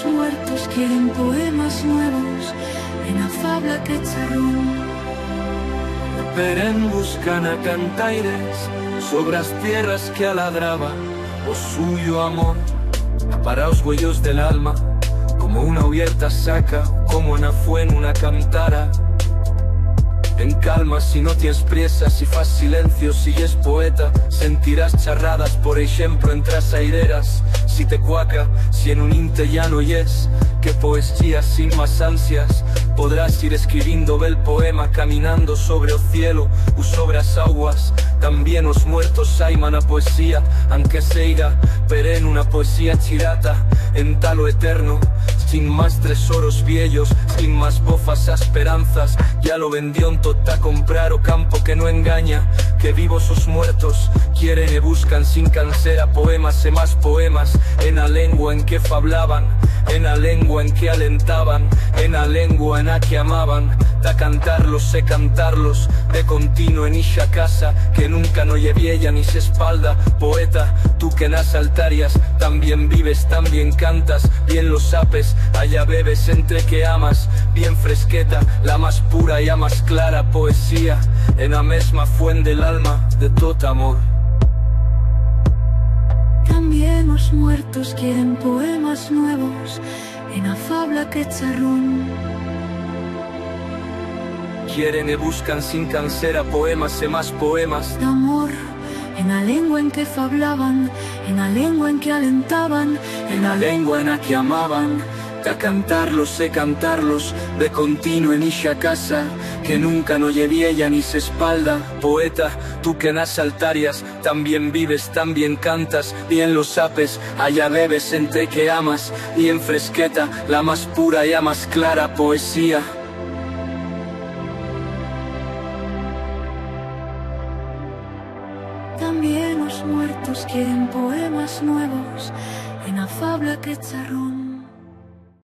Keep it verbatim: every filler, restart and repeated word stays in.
Muertos quieren poemas nuevos en a fabla que charrón. Peren buscan a cantaires sobre as tierras que aladraba o suyo amor. Apara os uellos de l'alma como una ubierta saca, como en a fuent una cantara. En calma, si no tiens priesa, si fas silencio, si yes poeta, sentirás charradas, por eixemplo, entre as aireras. Si te cuaca, si en un inte ya no yes que poesía, sin mas ansias podrás ir escribindo bel poema, caminando sobre o cielo u sobre as auas. También os muertos aiman a poesía, anque seiga peren una poesía chirata, enta lo eterno, sin mas tresoros viellos, sin mas bofas a esperanzas. Ya lo vendión tot ta comprar o campo que no enganya, que vivos os muertos quieren e buscan sin cansera poemas e mas poemas, en a lengua en que fablaban, en a lengua en que alentaban, en a lengua en a que amaban, ta cantarlos e cantarlos de continuo en ixa casa que nunca no ye viella ni s'espalda. Poeta, tu que en as altarias también vives, también cantas, bien lo sapes, allá bebes entre que amas, bien fresqueta, la mas pura y a mas clara poesía, en a mesma fuent de l'alma de tot amor. También os muertos quieren poemas nuevos en a fabla que charrón. Quieren e buscan sin cansera poemas e mas poemas d'amor, en a lengua en que fablaban, en a lengua en que alentaban, en a lengua en a que amaban, ta cantarlos e cantarlos de continuo en ixa casa que nunca no ye viella ni s'espalda. Poeta, tu que en as altarias también vives, también cantas, bien lo sapes, allá bebes entre que amas, bien fresqueta, la mas pura y a mas clara poesía. También os muertos quieren poemas nuevos en a fabla que charrón.